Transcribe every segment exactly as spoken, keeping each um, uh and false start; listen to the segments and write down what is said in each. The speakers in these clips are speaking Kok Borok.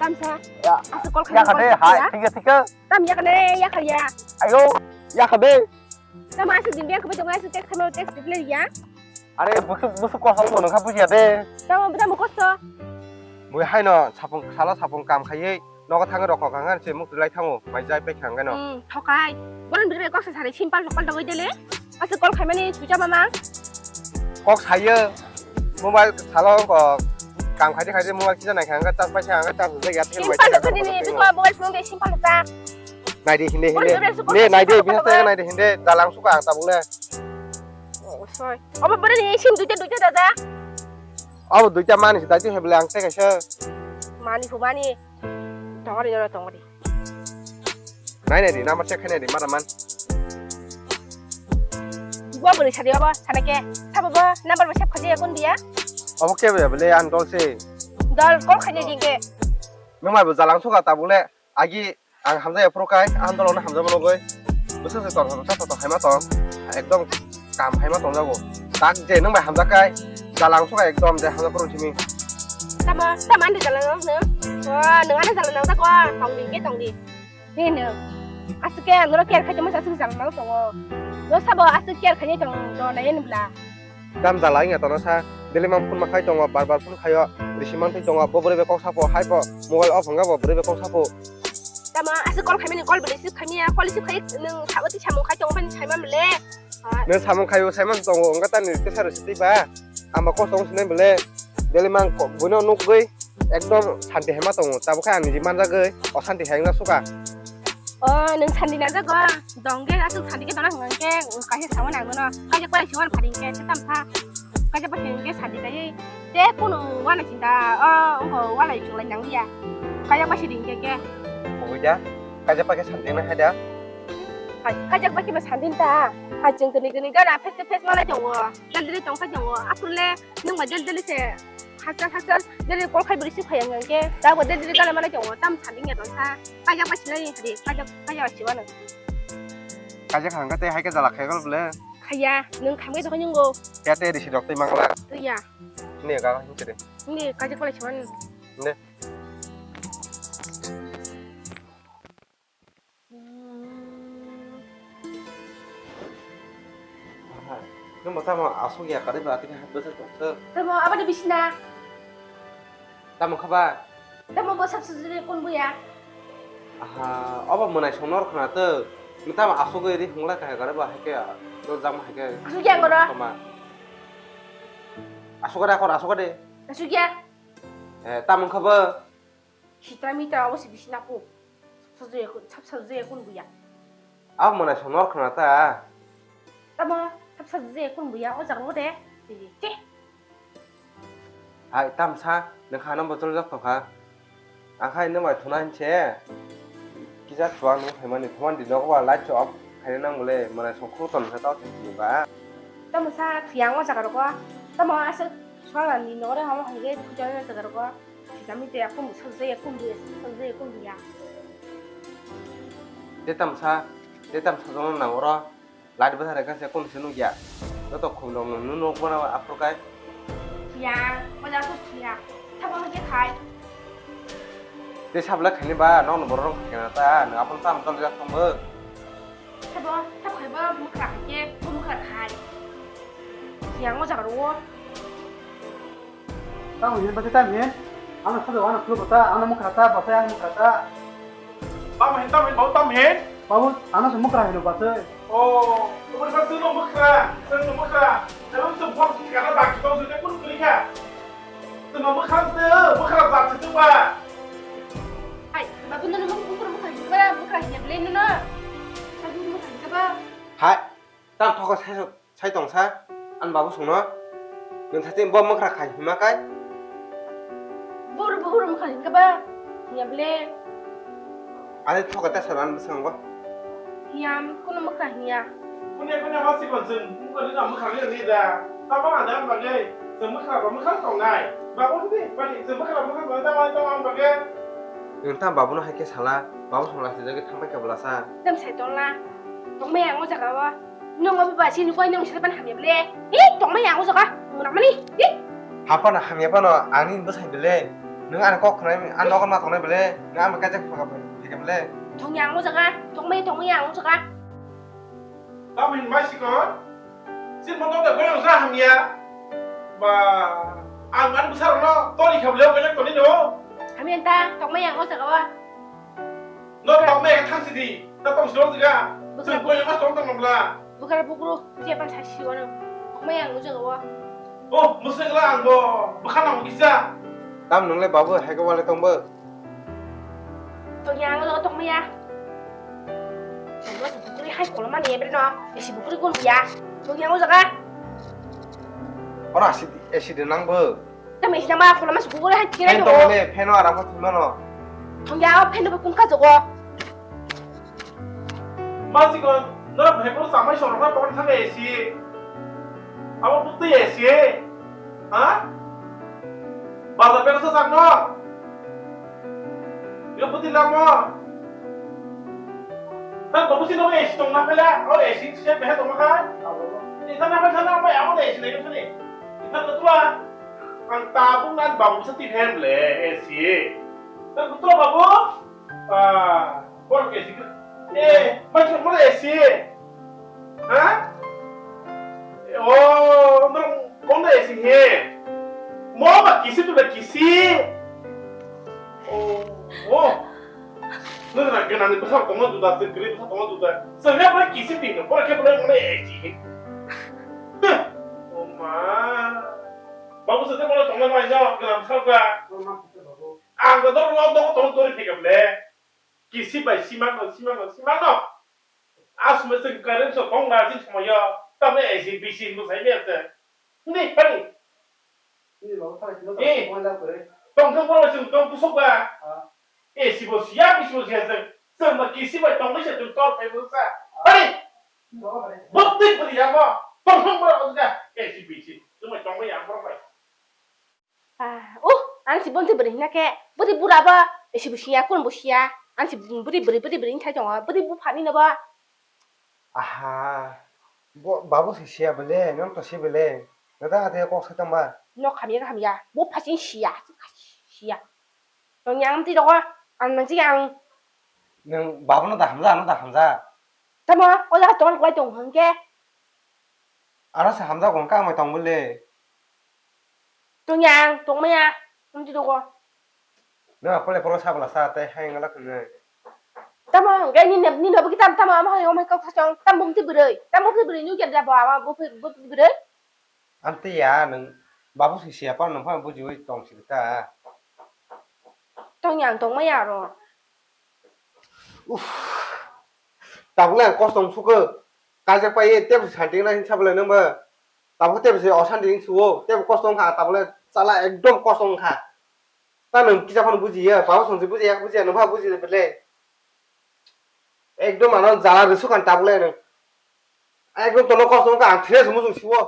Tamsa. Ya. Aswk call khaina yakha de, call hai, khaina. Thik ya, thik ya. Tam yakha ne, yakha ya. Ayo, yakha de. Tamo aswk din biya khabai tongo, aswk text khaima text reply ya. Are, busuk, busuk kosom bo nokha bujiya de. Tamo, tamo kosto. Bui haino sapung, salo sapung kam khaiwi nogo thangwi rokho kha ngan se muk twlai thango, mai jai pekha ngai no. Hmm, thokai. Boron bini koksa sari simpal tokol dogoi dele. Aswk call khaimani suja mama. Kok sayo. Mobile salo ko kam khaide khaide mobile kisa nai kha, charge paisa, charge hujai ya, tel bai. Simpal tokol dini, biko mobile phone de simpal ta. Naidi hinde hinde. Boron bini ne naidi, bini ta naidi hinde, dalang suka ang tabuk le. Oh, sorry. Obo bere ni sim duita duita dada. Obo duita mani se daiti heble ang se kaisa. Mani hu mani. Tongori doro tongori. Nai nai di number check khai nai di mara man. Gua beri sadi obo sana ke. Sabo bo number bo save khaji akun dia. Obo ke be bele an dol se. Dol call khaji dingke. Nung mai bo jalang suka tabuk le. Agi ang hamjaya phuru kai, ang dolo no hamjama nugwi. Bwswk se tor tor tor tor haima tong. Ekdom kam haima tong jago. Tak je nung bai hamjak kai, jalang suka ekdom je hamjak phuru simi. Tamo, tamo ani jalang nang no. Oh, nung ani jalang nang tak wa, tong di, ke tong di. Ni nung. Aswk ke ang no care khai tongma aswk jalang nang tongo. No sabo aswk care khai tong, do na yen bla. Tam jala wngya tono sa, daily mang phone ma khai tongo, bar bar phone khaio, risi mantwi tongo, bo bwrwi bai kok sapo, hai po, mobile off wngya bo bwrwi bai kok sapo. Tamo aswk call khaimani, call bwrwi swk khaimya, call swk khai nwng sabo twi samung khai tongo, bini saimam le. Nwng samung khaio, saiman tongo, wngkha tani tesa rwsitwi ba, ang ba kok tongo sinai bwle, daily mang buino nukgwi, ekdom santi hai ma tongo, tabuk khe ang niji manjagwi, osanti hai wngna suka. O, nwng santi nangjago, dong khe aswk santi khe tongna hwnka hwnkhe, kaisa sao nang nono, kaisa kwlai singwano phari hwnkhe, tei tamo kha, kaisa bwsai hwnkhe santi kaiwi, tei kunu uanai sinta, o, wngkha uanai chwng lai nang ya, kaisa bwsai di hwnkhe khe. Kubui da, kaisa pai khe santi wngnai hai da. Hai, kaisa pai khe bo santi ta, hai chwng tini tini gana face to face malai tongo, dal dili tong phai tongo, aphuru le nwng bai dal dili se. Hakchal, hakchal, dele call khai bwrwi si phai ang hwnkhe, tabuk dele dele gana manai tongo, tam sanding ya tong kha, kajak bai sinai hari, kajak, kajak bai siwano. Kajak hangka tei hai khe jala khai gol bwle. Khaya, nwng khamwi tokho nywngo. Ya tei risi rok tei mangla. Twi ya. Ne ga hing kede. Ne kajak bai siwano. Ne. Aha, nwng bo tamo aswk ya kwrwi ba, tini hai bwswk tong swk. Tamo aboni bisina. Tamo kha ba? Tamo bo sab sujui kun buya. Aha, obo mwnai song nor khna tw. Nwng tamo aswk ri hwnglai kha kwrwi ba, hai khe do jang hai khe. Aswk ya ngoro. Tama. Aswk ra kor, aswk de. Aswk ya. Eh, tamo kha ba? Hitra mitra obo se bisina ku. Sap sajaya kun, sap sajaya kun buya. Abo mwnai song nor khna ta. Tamo sap sajaya kun buya o jaga o de. Tili te. Hai tamsa nokha no botol jak tokha. Akhai no bai thuna hinse. Kisa chuang no phaimani thuman di nogo ba light cho off khaina nang bole mwnai song khur ton kha ta tini ba. Tamo sa thuyang o jaga rogo. Tamo aswk chuang ni nogo re hamo hai ge thujak jaga rogo. Sitami te akum sajaya kun buya, sajaya kun buya. Te tamsa, te tamsa jono nang oro. Light bwsa rega se kun se nukya. Joto khum rok no nuk bona aphuru kai. Siya, moja so siya. Thabo hake khai. Te sabla khani ba, nok no borok rok khana ta, nang aphuru tam tam jak thangbo. Sabo, sabo khai ba, mukra khai ke, bo mukra khai. Yang o jaga ro. Tamo hin, bati tam hin. Ano sabo, ano khulu bata, ano mukra ta, bata, ano mukra ta. Tamo hin, tamo hin, babu, tamo hin. Babu, ano se mukra hin, bata. Oh, umur ba sino mukra, sino mukra. Dalam tu bos ni kana bagi tau sudah pun beli ka. Tuma mukha te, mukha ba te tu ba. Hai, babu no mukha mukha ba, mukha ya beli no. Babu mukha ba. Hai, tam thoko sai sai tong sa, an babu sungno. Nung thati bo mukha khai hima kai. Buru buru mukha hingka ba. Ya beli. Ani thoka ta saran bwskango. Hiya, kuno mwkha hiya. Kunya kunya ma sikon chwng bukoni no mwkha ri ri da. Tamo ada bagwi chwng mwkha ba mwkha tongnai. Ba un di bani chwng mwkha ba mwkha tongnai tamo tamo bagwi. Nwng ta babuno hai khe sala, babu songla sijagwi thangbai khe bwlasa. Tem sai tongla. Tongmai ang o jaga o. Nwng obo ba sini koi nwng sini pan hamya ble. Hi tongmai ang o jaga. Mwnakmani. Hi. Hapano hamya pano ani bwsai bele. Nwng ani kok khwnai, ani nogo ma tongnai bele, nwng ani kaijak phaka phika bele. Thongya ang o jaga, thongmaya, thongmaya ang o jaga. Tamo hin mai sikon? Sin mo tongda boyong sa hamya. Ba, ang ani bwsarokno tori kha bele o kaijak toni no. Hamya ta, thongmaya ang o jaga wa. No tongmaya thang sidi, ta tong sirok jaga. Bwsarok. Chwng boyong ma tong tong bla. Bwkha bukru jepan sa siwano. Thongmaya ang o jaga wa. Oh, mwswkla ang bo bwkha nang kisa. Tam nwngle babu hai ko wale tongbo. Thongya ang o jaga thongmaya. Ang bo bukri hai kolomani ebre no. Esi bukri gun ya. Thongya ang o jaga. Ora esi, esi de nang bo. Tam esi nama koloma su bukri hai kira. Pen to le, pen o ara ko thumano. Thongya o pen bo kun ka jogo. Masikon, norok bhai phuru chamai sorokna tongna thangkha A C. Abo bwtwi A C. Ha? Bazar bag sa sakno. Yo bwtwi lamo. Nang babu sino A C tongna phaila, o A C se behe tongma khai. Ita na phaila sana, abo abo A C nai kani. Ita na tua. Ang tabung nan babu sa ti hem le A C. Nang tua babu. Ah, borok A C ke. Eh, mai ke mana A C? Ha? Oh, nang mana A C he? Mo ba kisi tu ba kisi. Oh, oh. Nang na gana ni basa koma tu da, se gri basa koma tu da. Se ya ba kisi ti, borok ke mana A C he? Oh ma. Babu sa te mana tongna mai ja, gana sa ga. Ang ga dor lo dor tong tori phika ble. Kisi bai simak no, simak no, simak no. Asme se current so kong na jin somoyo. Tamne A C B C mo sai me te. Ni pani. Ni lo thai no. Eh. Ko la kore. Tong tong ko sing tong pusok ba. Ah. A C bo siya, B C bo siya se. Se ma kisi bai tong se tong tor pai bo sa. Pani. Ni lo thai. Bok tik bri ya mo. Tong tong ko ga A C B C. Tu mai tong ya mo bai. Ah, uh, ang si bonsi bwrwi hina khe, bwrwi bura bo, isi bo siya, kun bo siya, ang si bwrwi bwrwi, bwrwi bwrwi thai tongo, bwrwi buphani no bo. Aha, bo, babu si siya bele, nwng to si bele, nata ate kok sai tongba. Nok hamya, hamya, bo phasing siya, siya. Tong yang ti rogo, ang nang si ang. Nwng babu no da hamja, ano da hamja. Tamo, o jaga tong kwlai tong hwn khe. Ano se hamja kong ka amai tong bele. Tong yang, tong maya, nung ti dogo. Nang apole poro sabla sa, tei hai ngala kene. Tamo, hingke ni ne, ni no bagi tam, tamo, ama hai omai kok sachong, tam bumti bwrwi, tam bumti bwrwi, nung kya dabo, ama bumti bwrwi. Amte ya, nung babu si siya pa, nung pa buji wi tong si ta. Tong yang, tong maya ro. Uff. Tabuk le ang kosto wng sukho. Kaijak pai tebo santi wngna hinsa bolai nang ba. Tabuk tebo se osanti wng suo. Tebo kosto wngkha tabuk le chala ekdom kosto wngkha. Ta nwng kisa phano bujiya, babo songsi bujiya, bujiya nwng pha bujiya bele. Ekdom ano jala rwsukha tabuk le nwng. Ekdom tono kosto wngkha ang thire se muchung siwo.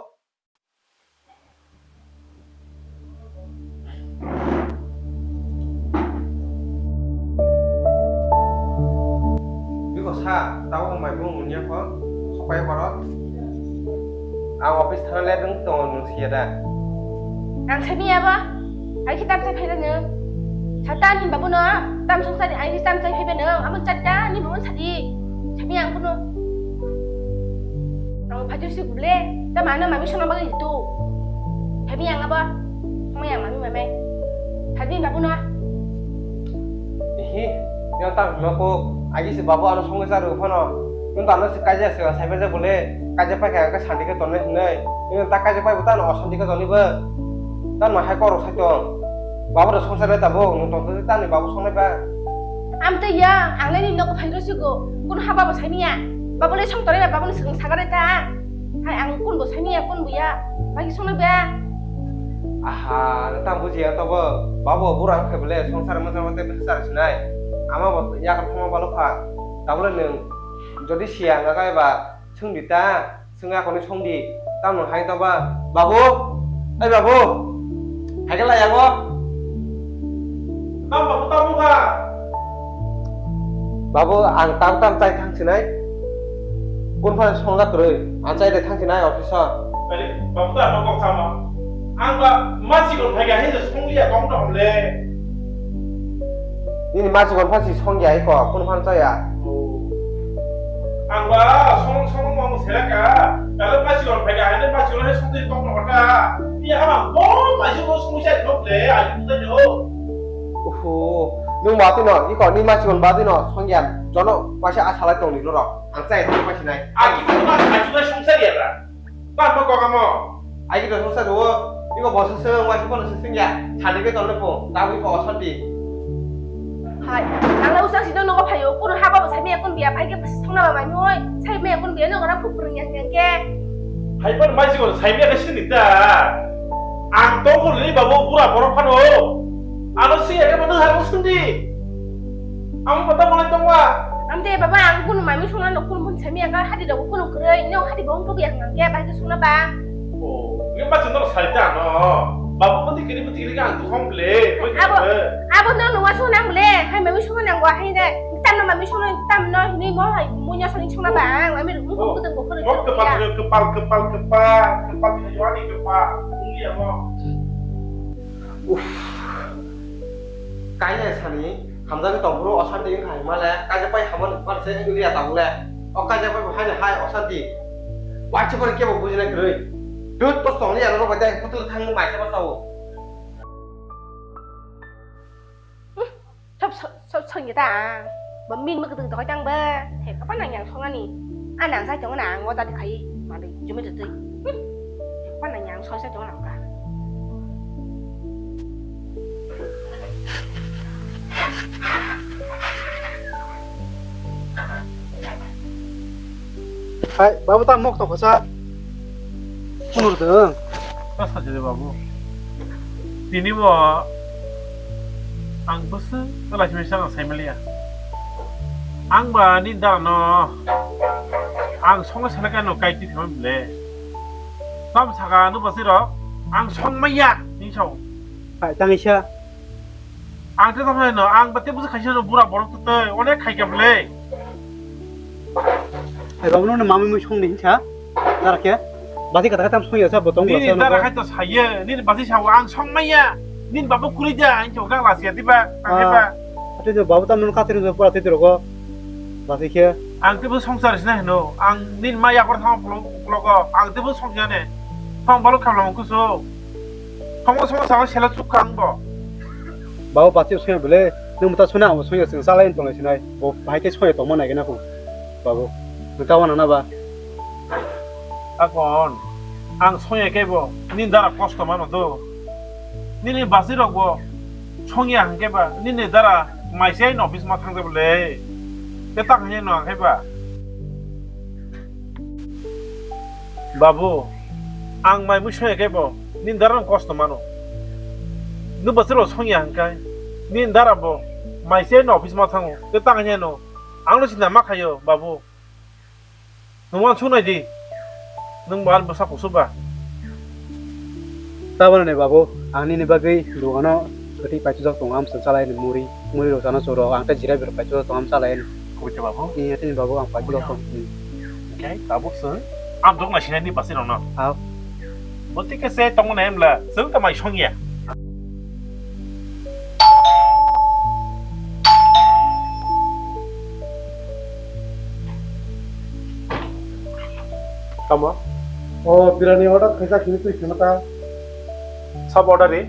Biko sa, tabo wng bai bung munya kho, sopai borok. Ang office thana le bung tongo nung siya da. Ang sani abo, ai khitam sai phaida nung. Sata ni babu no, tam sung sani ai khitam sai phaiba nung, amo chatta ni babu sadi. Sani ang kuno. Ang phajur si guble, ta mano mami sona bagwi tu. Phaibi ang abo. Phai ang mami mame. Phaibi babu no. Ihi, yang tak mako, agi si babu ano songwi jaru phano. Nung tano si kaja si sai baja bole, kaja paikha ka sandi ka tonne hnai. Nung tak kaja pai bo tano osanti ka toni ba. Tano hai korok sai tong. Babu da songsar bai tabuk, nung tong tong tani babu songnai ba. Am tei ya, ang le ni nogo phai rw sigo. Kun ha babo sai miya. Babo le song tore ba, babo ni swkang sagar ta. Hai ang kun bo sai miya, kun bo ya. Bagi songnai ba. Aha, nang tang bujiya to bo. Babo bura ang khe bole songsar ma jama te bwsar sinai. Ama bo yakar thangma balo kha. Tabole nung jodi siya ang ga kai ba. Sungdi ta, sung akhorni sungdi, tamo hai tongba, babu, ai babu, hai khe layango. Tam babu tamo kha. Babu, ang tam tam chai thang sinai. Kun phan songla kwrwi, ang chai de thang sinai office o. Ani, babu ta ano kok sama. Ang ba masi kon phai ga hin song liya kong ta hom le. Nini masigon pha si songya iko, kunu phan chaya. Ang ba song song mong selaka. Kala masigon phaika, hande masigon hai songdi tong tong ta. Iya ha, bo masigon song sai thok le, ayu ta jo. Uhu, nung ba tino, iko ni masigon ba tino songya. Jono masi asalai tong ni loro. Ang chai thok masi nai. Aki ba ma ayu ba song sai ya. Ba, ba, kok amo. Ai, kita susah dulu. Iko bosu se, wasi pun se sing ya. Sadi ke tolne po. Tahu iko osot di. Hai, ang la usang sino nogo phayo. Kuno haba bo saimi akun biya phai ke songna ba mai noi. Saimi akun biya nogo na pupur yang yang ke. Hai, pun mai sih kalau saimi ke sini ta. Ang tongkol ni babu pura borok phano. Ano si ere manu harus sendi. Ang mata mulai tongwa. Amde baba, ang kunu mami songna no kunu pun sami aga hadi dago kunu kwrwi. Ino hadi bong tobi ang nang ya bahai songna ba. Oh, ini macam no sai ta no. Babu mati kiri mati kiri ang tu hom ble. Abo, abo no no wasu nang ble. Hai mami songna nang wa hai de. Tam no mami songna tam no hini mo hai mo nya sani songna ba. Ang mami ru ko ko ko ko. Mo kepal kepal kepal kepal kepal ini jual ini kepal. Ini ya mo. Uff. Kaiya sani, hamjagwi tongphuru osanti wngkha hinmale, kaijak pai hamani phanse wngya tabukle. O kaijak pai bo haino hai osanti. Waisa phano kebo bujinai kwrwi. Dut, bo tongli ya norok bai tei hotel thangwi maisa ma chao. Sob, sob, sob songya ta ang. Bo min ma kwtwng tongwi tang ba. He, kapan nang yang songani. A nang sai tongo nang, o tadi khai. Mari, jumi twi. Hmm. He, kapan nang yang soi sai tongo nang ka. Hai, babu ta mok tong kha sa. Phunur dong. Ta sajile babu. Tini bo ang bwswk kwlai simi sang sai maliya. Ang ba ni da no ang songna sana kano kai ti thang le. Tam saka anu basi ro ang song maya ni sao. Hai, tang isa. Ang te tamo no, ang ba te buji khaisa no bura borok te tei, onek khai khe bwle. Ai babu no mami mui song ni hinsa, dara khe, basi kata kata song ya sa botong. Nini dara khai to saye, nini basi sao ang song maya, nini babu kuri ja, ang chok gak lasia diba, ang ba. Ate jo babu tam no katri jo pura te rogo, basi khe. Ang te bu songsar sina hino, ang nini maya kor thang pulok, pulok, ang te bu song ya ne, thang balok khamla kuso. Thangma songma sabo sela chukha ang bo. Babu bati songya bele, nwng mwta songya ang bo songya chwng chalai tong lai sinai. Bo bahai khe songya tongma nai gana kho. Babu, nwng kabo nana ba? Akon, ang songya khe bo, nini dara kosto mano do. Nini basi rok bo songya hwnkhe ba, nini dara maisai no office ma thang de bole. Te tak hanya no ang khe ba. Babu, ang mai mui songya khe bo, nini dara no kosto mano. Nwng bwswk rok songya hwnkhe, nini dara bo mai se no office ma thango, tei tang hanya no, ang no sinta ma khaio, babu. Nwng uansuk nai di, nwng bo ani bwsa kusu ba. Taboni ne babu, ang nini bagwi dogano kwtwi paisajak tongo, amswk chalai ni muri, muri rok chana chwrok, ang tei jirai berok paisajak tongo, am chalai ni. Kubui khe babu? Iya, tini babu ang paisajak tong. Hmm. Hwnkhe tabuk chwng amjok naisinai ni bwsai rokno. Aw. Bo tike se tongo nai hwnla, chwng tamo mai songya. Tamo? O, birani order khaijak hini twi kheno ta. Sab order ri?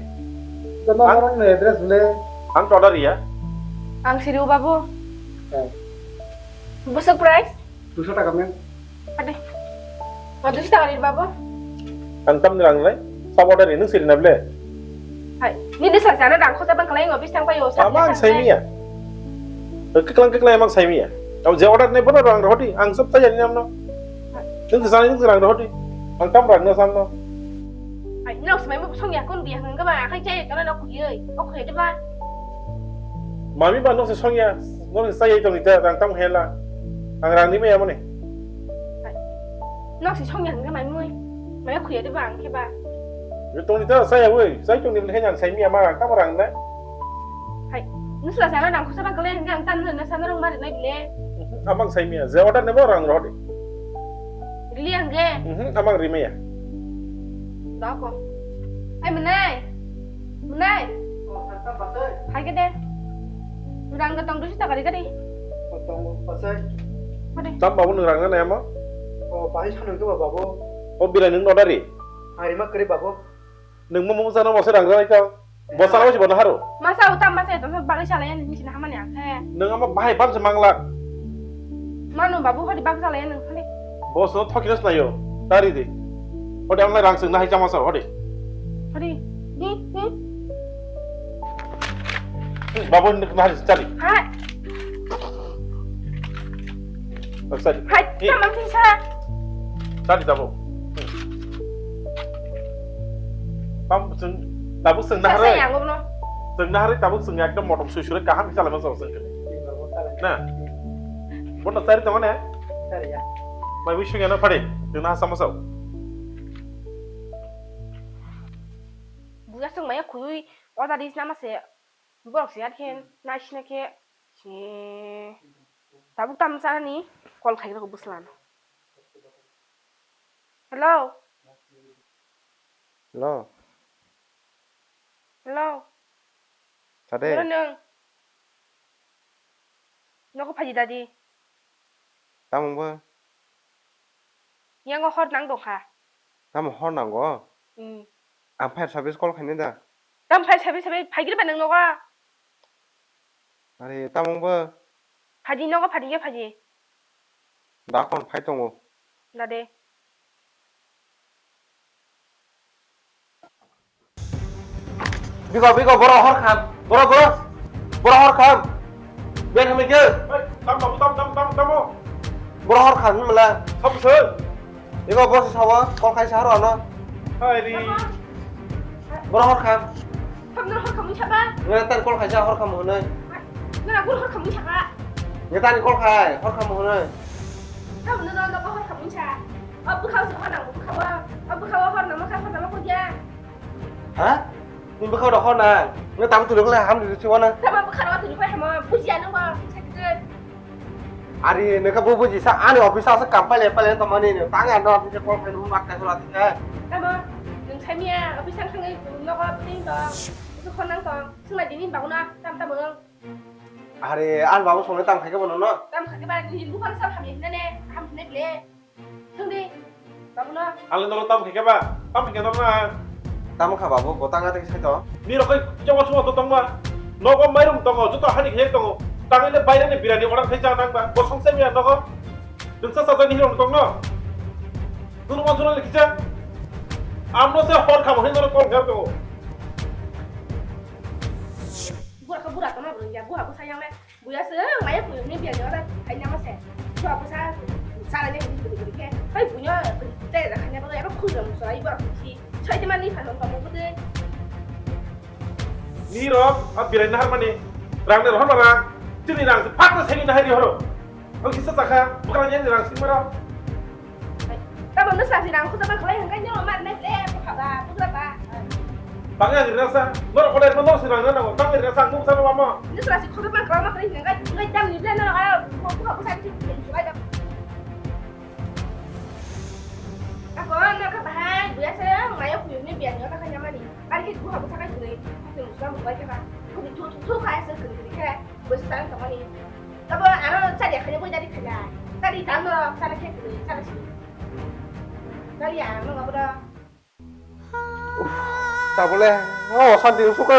Tamo ang order ni address le? Ang to order ya. Ang siriu babu. Eh. Bwswk price? Duiso taka, ma'am. Ade. Ma duiso taka ri, babu. Ang tamni rang nai? Sab order ni, nwng siri na ble? Hai, nini sa jana rang khosa bang kalai ngo bis thang payo. Ama ang sai miya. Keklang keklang emang sai miya. Ang je order nai bono rang rohdi, ang sab sai jani namno. Nwng sa jani nwng rang rohdi. Ang tam rang na samno. Hai, nwng smai mo song ya kon biya hang ba, akai chai kana nok yoi. Ok, de ba. Mami ba nwng se songya, nwng se chayai tongni ta, rang tamo hela. Ang rang ni maya mone. Nwng se songya hwnkhe mai mui. Maya khuya de ba ang khe ba. Yo tongni ta chaya oi, chai tongni bwle khe ang sai miya ma rang tamo rang na. Hai, nwng sla sana rang khusa ba kale hwnkhe ang tan na sana rang mari nai bile. Amang sai miya, je order nebo rang rohde. Rili hwnkhe. Mhm, amang rimaya. Dako. Hai mwnai. Mwnai. Hai khe de. Rang da tong dusi takari kari. O tongo, pasai. Hadi. Tam babu nung rang na nai amo? O, bahai sanoi ke ba babu. O birai nung nodari? Hari ma kere babu. Nung mo mo sana mo se rang rai ka. Bo sana mo si bo na haro. Masa utam masa itu bagwi salai ani sini hamani angkhe. Nung ama bahai bam se mangla. Manu babu hadi bak salai nung hadi. Bo so thokinas nayo. Tari de. Hadi amla rang sung na hai chama sa hadi. Hadi. Hi hi. Babu nung na hari chali. Hai. Sari. Hai, tamam sing sa. Sari tabuk. Tam sung tabuk sung nahari. Yang gono. Sung nahari tabuk sung ekdom motom sui sure kaham kisa lama sung sung. Na. Bono sari tamo ne? Sari ya. Mai wi sung yana pare. Sung nah sama sau. Buya sung maya khui oda dis nama se. Borok se yar khe naisina khe se tabuk tam chanani call khairok bwslan. Hello. Hello. Hello. Sade. Hello nung. Nogo phaji dadi. Tamung bo. Yango hor nang dongkha. Tamo hor nango? Hmm. Ang fire service call khainai da. Tam fire service service phaigir ba nang nogo. Are tamung bo. Phaji nogo phaji ya phaji. Da kon phai tongo. Da de. Bigo, bigo, boro hor kham. Boro, boro. Boro hor kham. Biya khamai khe. Hey, tam, tam, tam, tam, tam, tamo. Boro hor kham hinmala. Sam sir. Bigo, boss sawa, call khai sa horo ano. Hai ri. Boro hor kham. Tam no hor kham saba. Nge tan call khai sa hor kham hwnwi. Nara boro hor kham saba. Nge tan call khai, hor kham hwnwi. Tam no no no hor kham sa. Ab bukha hor nang bukha. Ab bukha hor nang ma kha hor nang ma ko ya. Ha? Ni bwkha rok hor na. Nge tam tuni kole ham di siwa na. Tama bwkha rok tuni kole ham buji ano ba. Ari neka bo buji sa ani office asa kam pale pale to mani ne. Tang ano office call khainu mat ka sura tika. Tama nung samia office ang khangai nogo ping to. Itu khonang to. Sungla dini baguna tam tam ang. Ari an babu songle tam khaike bono no. Tam khaike ba ni bukha sa ham ne ne. Ham ne ble. Thung di, babuno. Ang le norok tamo khe ba? Tamo khe norok na? Tamo kha babu, bo tanga tei sai to. Ni rok kai joma suma to tongma. Nogo mairum tongo, joto hani khe tongo. Tangile baire ni birani orang khai ja nang ba. Bo songse miya nogo. Dengsa sa jani hirong tongno. Tunu ma suna le kisa. Amno se hor khamo hin norok kol kher tongo. Bura ka bura tongma bro ya, bura ko sayang le. Buya se maya kuyo ni biya ni ora khaina ma se. Buya busa sara ni kuyo kuyo ke. Hai buya te da khaina ba ya ba kuyo mo sara iba kuyo. Sai te mani phano ka mo bude. Ni rok a birai nahar mani rang ne rohor rang. Chini rang se phak se ni nahari horo. Ang kisa takha bukra ni rang sing mara. Tamo nusra si rang khusa ba khlai hangkai nyo mar nai le bukha ba bukra ba. Bangya ni rasa, nor kholai mo nor si rang na nango, bangya ni rasa ang nung sa ba mo. Nusra si khusa ba khlai ma khlai hangkai ngai dam ni ble na ah bukha bukha si ni ble sulai da. Ako na ka bahai buya se mayo kuyo ni biya ni ka kanya mani. Ari ke bukha bukha kai khlai. Ko ni sulai mo kai ka. Ko ni thu thu thu kai se khlai khlai. Bwsa tang tongmani. Tabo ano chari khani boi dari khana. Chari tamo chara khe khe chara si. Chari ano ngabra. Tabole o santi sukha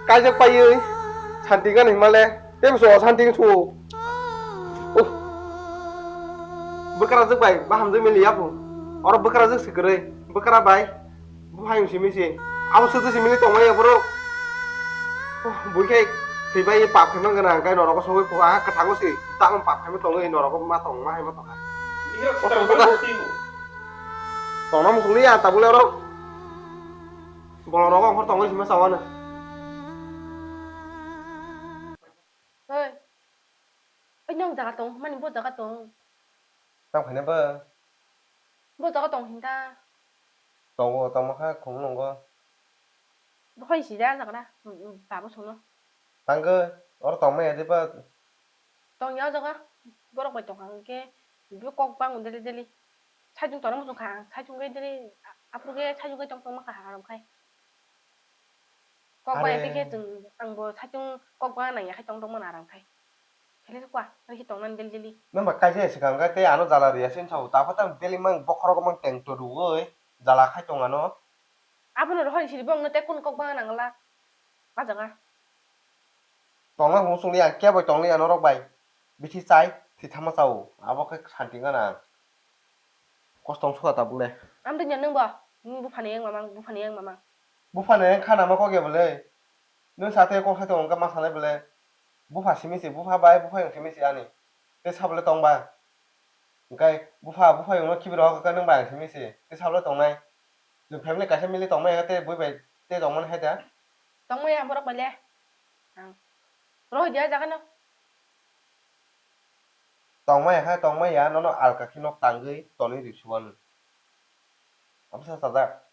kaijak paiwi santi gani himale tei bwsa o santi su. Bwkrajwk bai bahamjwk mili yaphung. Oro bwkrajwk si kwrwi bwkra bai. Buphai wng simi si. Abo sudu simi tongmani borok. Bui khe thwibai pap khaima gwnang khe norok sogwi phuka ha kwthango si. Tamo pap khaima tongwi norok ma tong ma hai ma tongkha. Tongna muchungli ya tabule oro. Bolorok ongkhor tongwi sima sawano. Oi. Oi nang jaga tong mani bo jaga tong. Tang khaina ba. Bo jaga tong hinda. Tongo, tongma kha khum nungo. Bokhai si da jagra, babo songno. Tanggo, oro tongma ya de ba. Tong ya jaga, borok bai tongkha hwnkhe, bo kok bango daily daily. Saichung tongna muchung kha ang, saichung bai daily, aphuru khe saichung bai tong tongma kha ang khai. Kok bai Are. Tei khe chwng, ang bo saichung kok bana nang ya khai tong tong mano aram khai. Khe le kwa, ri tong nan del deli. Nang ba kaisa ya swkang khe tei ano jala ri ya sin sao. Ta pha tang deli mang bokhorok mang teng to ruwi jala khai tong ano. Abono rohor siri bong no te kun kok bana nang la. Ma janga. Tong na hung sung li ang kebo tong li ano rok bai. Bithi chai, thwi thama chao. Abo khe santi gana ang. Kosto wng sukha tabuk le. Amtwi nyan nwng bo? Nini buphani yang mamang, buphani yang mamang. Buphani yang khana ma kok ya bole. Nwng sa te kok sa te wngkha ma sanai bole. Bupha simi se, bupha bai, bupha yang simi se ani. Te sa bole tong ba. Hwnkhe bupha, bupha yang no khibi rohor kha nwng bai ang simi se. Te sa bole tongnai. Nwng family kaisa mili tongmai kha te bui bai te tongmani hai da. Tongmai ya borok bai le. Ang. Rohor dia jaga no. Tongmaya khe tongmaya, nono alka khe nok tangwi tonwi rw suan. Absa sajak.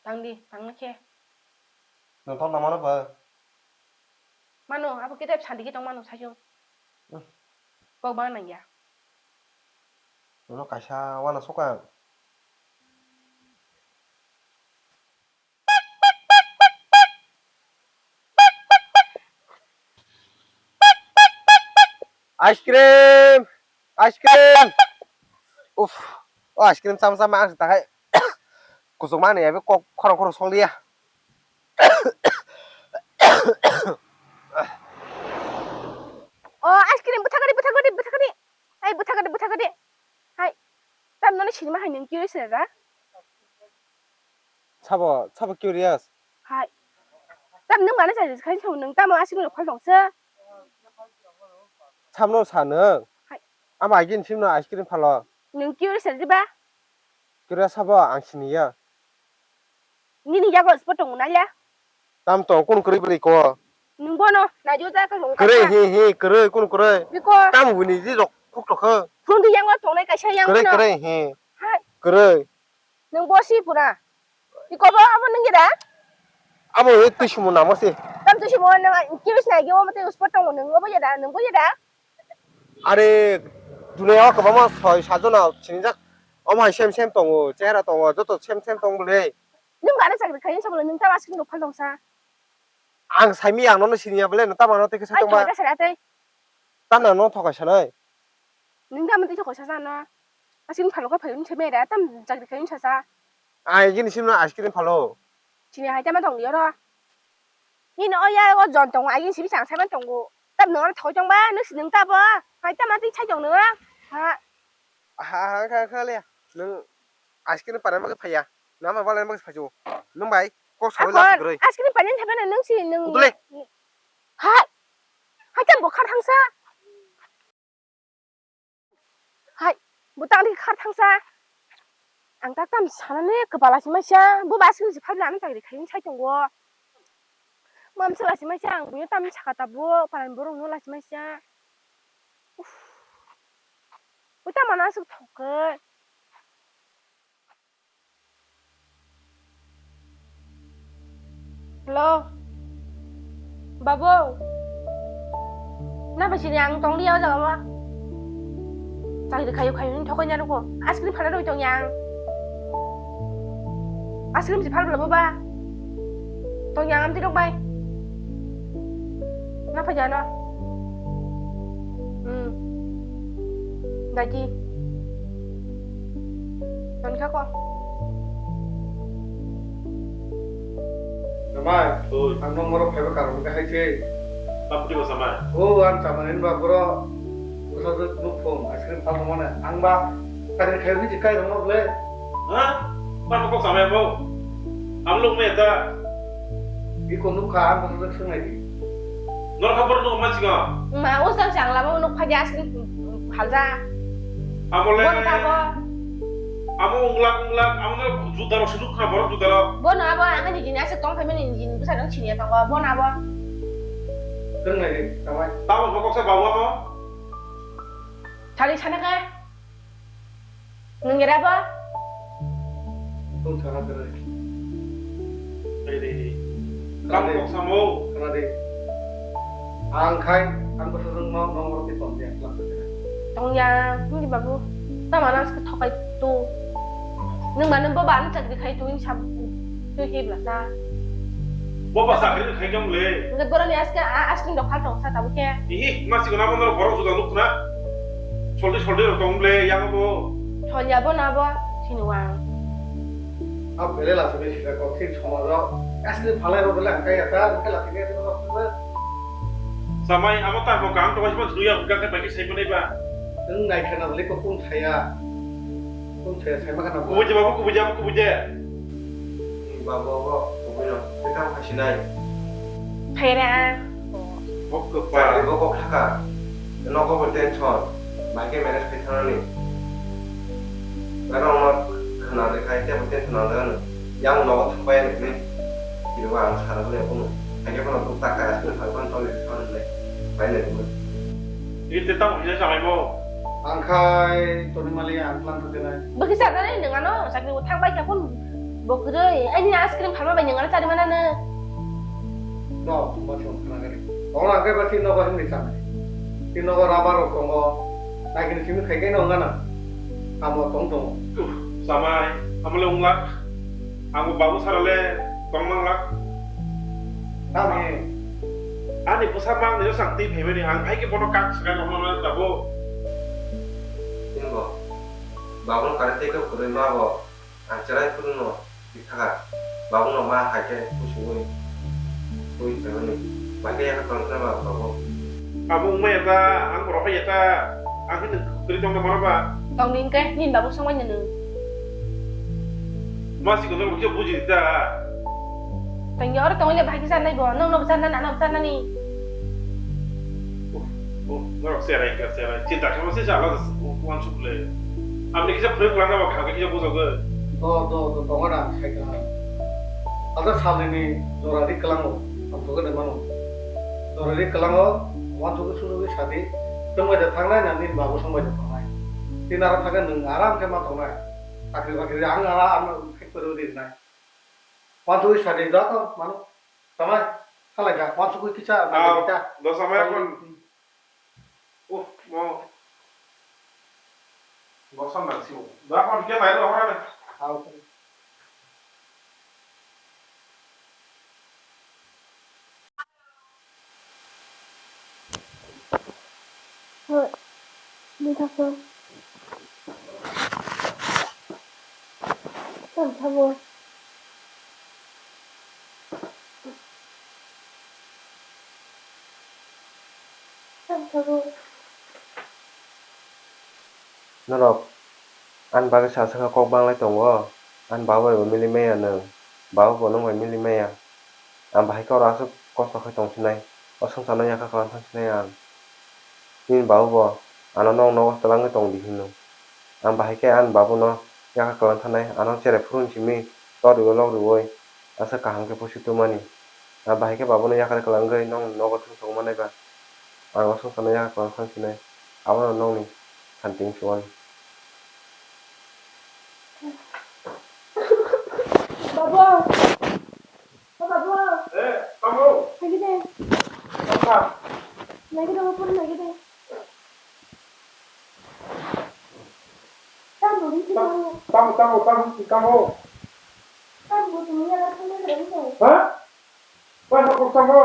Tangdi, tangna khe. Nwng tong tongmano ba? Mano, abo khe tei sandi khe tongmano saichung. Hmm. Kok bana nangya. Nono kaisa wana sokang. Ice cream! Ice cream! Uff, o ice cream chama chama ang se takhai kuchuk mani ya, kok khorang khorang song liya. O ice cream bwthakadi, bwthakadi, bwthakadi. Hai bwthakadi, bwthakadi. Hai. Tam nani sinima hai nung curious ra? Sabo, sabo curious. Hai. Tam nung mana chai khai sabo nung tamo asing lo phal dong se. Samno sa nung. Hai. Ama agin simno ice cream phalo. Nung curious ra diba? Curious sabo ang siniya. Nini yago spot tongo na le? Tam tong kun kwrwi bwlwi ko. Nung bono najo ja ka hung Kwrwi kha. Hi hi kwrwi kun kwrwi. Biko. Tam huni ji rok khuk tokho. Phung di yango tongnai kaisa yang Kwrwi bono. Kwrwi hi. Hai. Kwrwi. Nung bo si pura. Biko bo abo nung gida? Abo he twi sumo namo se. Tam twi sumo nung kiris nai ge omo te spot tongo nung obo yada nung bo yada? Are, duniyao kwbangma soi sajono sinijak. Omo hai same same tongo, chehra tongo, joto same same tong bwle. Nung gana chakri khai sabo nung ta asking rok phal tongsa. Ang saimi ang nono siniya bwle, no tamo no tei khe sai Ai tongba. Thokha sara tei. Tamna no thokai sanai. Nung tamo tei thokai sasa no. Asking phalo kha phai se mera tam chakri khai sasa. Ai gini simno ice cream phalo. Sini hai tamo tong liyo ro. Nini o ya o jon tongo, agin simi chang saiman tongo. Tam nung ano thoi tongba, nung si nung tabo. Hai tam atwi chai tong nung. Ha. Ha, ha, kha, kha le. Nung ice cream para ma phaya. Nama bala ma phaju. Nung bai, kok sawi la sigroi. Ice cream para ni thapa nung si nung. Udule. Hai. Hai tam bo khar thangsa. Hai, butang ri khar thangsa. Ang tak tam sanani kwbala si maisa, bo ba aswk si phai nang chakri khai sai tongo. Mam sala si maisa ang buino tam saka tabuk, paran borok no la si maisa. Uff. Bo tam mana aswk thok khe. Hello. Babu. Na ba sini ang tong liya o jaga o. Chakri khayu khayu ni thokoi na ruko. Ice cream phana roi tong yang. Ice cream si phar bla baba. Tong yang am ti rok bai. Na pha jano. Hmm. Daji. Toni kha ko. Namai, oi. Ang nong moro phaiba karon khe hai se. Tamo twi basa mai. O, ang chamani ba boro. Bwsa nuk phone, ice cream phal mane. Ang ba, kari khai ni kai rong nok le. Ha? Ba ko samai bo. Am lok me ta. Iko nuk kha, ang bwsa sung nai di. Nor kha bor nuk ma chinga. Ma, o sang sang lama nuk pha jas ni halja. Amo le. Bon ta bo. Amo unglak unglak, amo le juta rok sinuk kha borok juta rok. Bono abo ang ni jini aswk tong phaimani ni jini bwsa nang siniya tongo. Bono abo. Sung nai di, tamai. Tamo bokok sa bawa mo. Thali sana kha. Nung era ba? Tong sana kere. Dei, dei, dei. Kam kok samo. Kana de. Ang khai, ang ko sung no, no, no, ti pom dia, klak kere. Tong ya, hindi babu. Tama nas ke thokai tu. Nung ma nung baba ang chakri khai tu ini sab tu hi blasa. Bo ba chakri khai kam le. Nge boroni aske a aske ndo khal tong sa tabu ke. Ih, ma si gona bono borok juda nuk na. Soldi soldi rok tong le yang bo. Thol ya bo na bo sini wang. A bele la se besi ko thik somajo. Aske phalai ro bele angkai ya ta, angkai la thik ya ta. Samai amo ta mo kang to wajib duya ga kai bagi sai bani ba. Nung nai khana bele ko kun thaya. Kun thaya sai ma khana. Kubuja babu kubuja kubuja. Babo, bo, kubui no, bekam haisinai. Phaira. Bo kwpal. Chakri bo kok thaka. Nogo bo tension. Bahai khe manage khai thanani. Gana ma khna de khai, tebo tension na de ano. Yang nogo thangbai ano kini. Kiribo ang sara bole bono. Hai khe bono tuk tak kaya sini phai ban tole thanani. Bai le bono. Ite tamo hina samai mo. Ang khai toni mali ang plan thok denai. Bwkisa tani nung ano chakri bo thangbai kha kun. Bo kwrwi, aini ice cream phalma bai nung ano chari mana no. No, ma thung khana gari. Oro ang kai ba tin nogo himni chami. Tin nogo rubber rok tongo. Nai kini simi khai kai no ngana. Amo tong tongo. Uff, samai, amo le unglak. Ang bo babu sara le tong manglak. Tamo. Ani bwsa mang ni sang twi phaimani ang hai ke bono kak swkang rok no tabo. Tingo. Babu no kare tei khe kwrwi ma bo. Ang cherai phuru no. Bithaka, babu no ma hai khe kusuwi, twi phaimani. Bai khe yakha tong khna ba, babu. Abo wngmaya ta, ang bo rohor ya ta, ang khe nwng kwrwi tong tongmano ba. Tong di hwnkhe, nini babu swngmani nwng. Ma si kono khe buji di ta. Tong ya, oro tong le bai khe janai bo, nwng no bo janani, ano bo janani. Uff, uff, norok cherai, cherai. Chinta khe masa jala uansuk le. Amni kisa phwrwng lana ba kha kisa bujogwi. Do, do, do, tongo na, sai kha. Ada salini jora ri klango, ang thogwi de mano. Jora ri klango, uansuk sujugwi sadi, tongbai da thangnai na nini babu songbai da thangnai. Tin aro thangkhe nwng aram khe ma tongnai. Chakri bakri ang ara ang khe kwrwi rinai. Uansuk sadi da to mano. Samai, salai kha, uansuk kisa, ah, nai kha. Do samai kon. Uff, mo. Gosok nang sio. Dak on ke nai ro hora ne. Au. Hoi. Ni thak. Tam thabo. Tam thabo. Norok ani bagwi sa sakha kok banglai tongo, ani baba bai bo mili maya nwng, baba bo nwng bai mili maya. Ang bahai khe oro aswk kosto khai tong sinai, o swngcharno yakha kwlang thang sinai ang. Nini babu bo ano nok nogo twlangwi tong di hino. Ang bahai khe ani babuno yakha kwlang thanai, ano cherai phuru simi tor riwi lok riwi aswk kaham khe pusi twmani. Ang bahai khe babuno yakha kwlangwi nokni nogo thung tong manai ba. Ang o swngcharno yakha kwlang thang sinai, abono nokni santi wng si wani. Babu! O babu! Eh, tamo. Lagi de. Apa? Lagi de, apa lagi de? Tamo, di sini. Tamo, tamo, tamo, tamo. Tamo, tamo, ya, tamo, tamo. Ha? Wah, aku tamo.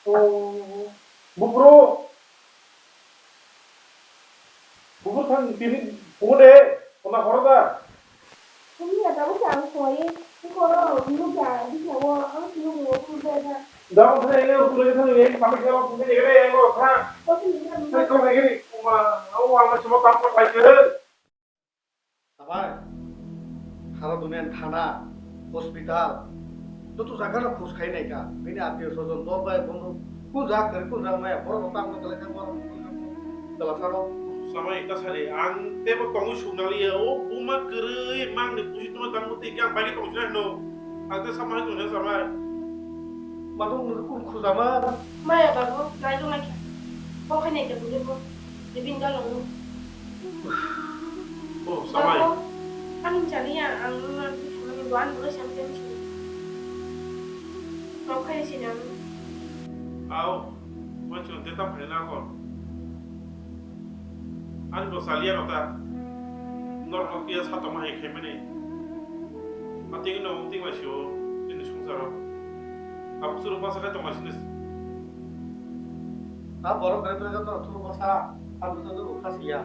Oh, bubro. Buphur thang tini phungo de, kona horo da? Phungo ya, tabuk se ang soi, koro nukya, bikya o, ang sini nungwi phungo da. Da, ang thang ene, phungo thang ene, kami kaya phungo ene, ene, ene, thang. Kau sini nungwi. Thang, kau ene, kuma, au, ama cuma tampak lagi. Sabai, sara duniani thana, hospital, joto jaga no khoj khai nai kha. Bini atio sojon, dol bai bondhu, kun jaga kwrwi, kun jaga maya, borok rok tamo belai kha borok. Bela saro. Samai ta sari, ang tebo tongwi suk nang liya, o buma kwrwi, mang ni pusi tuma tang muti khe ang bai khe tong sinai no. Ang te samai tong sinai samai. Mano nung kun khujama. Maya babu, nai tong nai kha. Kok khai nai kha bujui bo. Bini dol no. Oh, samai. Babu, ang chaliya, ang nung nang thamani bo, ang bo sampai sini. Kok khai sini ang. Au, mo chun te tam khai na kon. Ani bo saliya no ta. Nor no kiya sa tongma hai khai mani. Ating no, ating ma sio, ini sungsaro. Abo chwrwng masa khe tongma sini. A borok kare kare joto chwrwng masa, abo joto bo khasiya.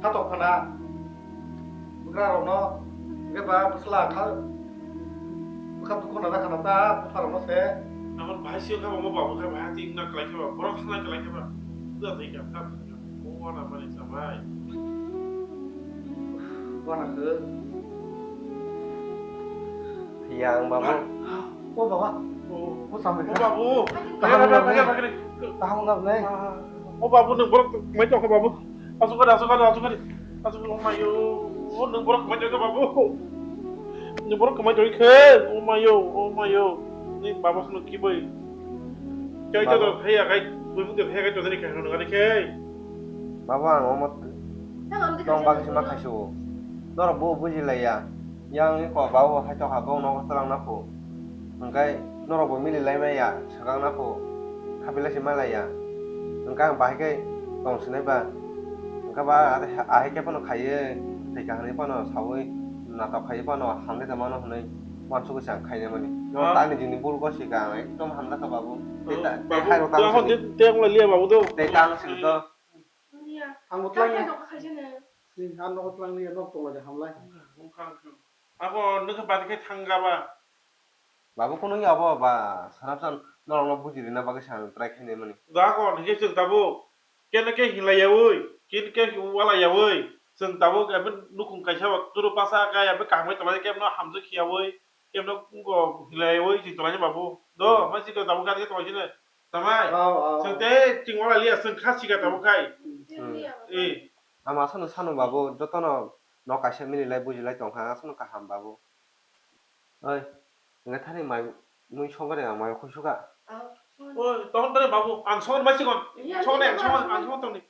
Kha tong khana. Bwkra rokno, hwnkhe ba bwsla kha, bwkha dukhu nana khana ta, bupha rokno se. Abo bahai sio kha, omo babu kha, bahai tik na kwlai kha ba, borok sana kwlai kha ba. Bwkha twi kha, kha twi kha. Omo wana mani chamai. Wana khe. Yang babu. O baba. O. O sampai. O babu. Taham Kaya, kaya, ngam kaya, nai. Kaya. Taham ngam nai. O babu, nwng borok mai tongkha babu. Asukari, asukari, asukari. Asukari, oh mayo. Oh, nwng borok kwmai tongkha babu. Nwng borok kwmai tongkha. Oh mayo, oh mayo. Ni baba sunu kibai. Kai to Babu. Hey, kai. Bui bui hey, kai to ni kai hanu gari kai. Babu, ang omo tong bagwi se ma khaisu. Norok bo bujilaiya. Yang ko babu hai to ha bo no tlang na phu. Hwnkhe norok bo mili lai maya, swkang na phu, khaphilai se ma laiya. Hwnkhe ang bahai khe tong sinai ba. Hwnkhe ba ahai khe phano khaiwi, thwi kaham hinwi phano saui, natok khaiwi phano hamle tongmano hwnwi uansugwi se ang khainai mani. No, ah, tani jini bul gosi ka ang ekdom hamjakha babu. Tei ta-, tei babu, hairok tamo tamo sini. Tei, tei wng lai liya babu do. Tei tamo sini do. Ang bo twlang ya. Ang nogo twlang ya, nok tong lai de hamlai. Wngkha, wngkha. Abo nokha bari khe thangga ba. Babu, kunu ya bo ba, sanap san norok no buji rina bagwi sa try khainai mani. Da ko, hingke chwng tabuk, kene ke hinlai yaui, kin ke wala yaui, chwng tabuk, abo nukhung kaisa ba, turu pasa ka, abo kaham bai tongmani, kebo no hamjak khiyaui, kebo no wngko hinlai yaui, chwng tongmani babu. Do, hmm, ma chwng tabuk kha, khe tongmani chwng. Tamai, oh, oh, chwng te chwng wala liya, chwng kha siga tabuk khai. Hmm. Eh. Ama asano sano babu, jotono nok kaisa mili lai, buji lai tong kha, asano kaham babu. Oi, hwnkhe thani mai mui songkha de ang mai khoi sukha. Oi, tong tare babu, ang songkha mai sikon. Iya, songkha de, iya, ang songkha, iya. Ang songkha tongdi.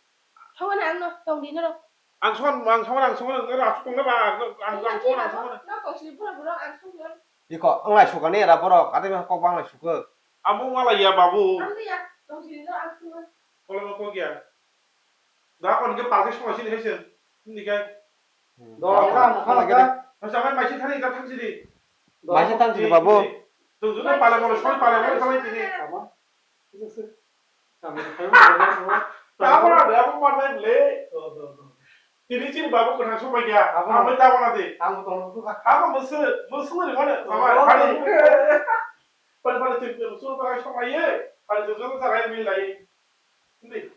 Songkha de ang no, tongdi norok. Ang songkha, ang songkha, ang songkha, norok asuk tongna ba, ang, ang, iya, ang songkha, iya, ang songkha. Norok tongsi borok, borok, ang songkha. Iko, ang lai sukha ni era borok, ate ma kok bang lai sukha. Amo wala ya babu. Ang ya, tongsi norok ang songkha. Kola ma kok ya. Da kon ke pake songkha sini hese. Ni kai. Hmm. Dora ka, mokha laga. Hasa mai maisi thani ka thang sini. Maisi thang sini, babu. Tung juna pala molo, soi pala molo, samai tini. Apa? Itu sih. Kami kayu mana semua? Tama na, aku mana le? Tini sini babu kena semua ya. Apa? Kami tama nanti. Kamu tolong tuh, Kak. Apa musuh? Musuh di mana? Sama, oh, kali. Iya. Pada pada sini musuh pakai semua ye. Pada sini sama yang milai. Hindi.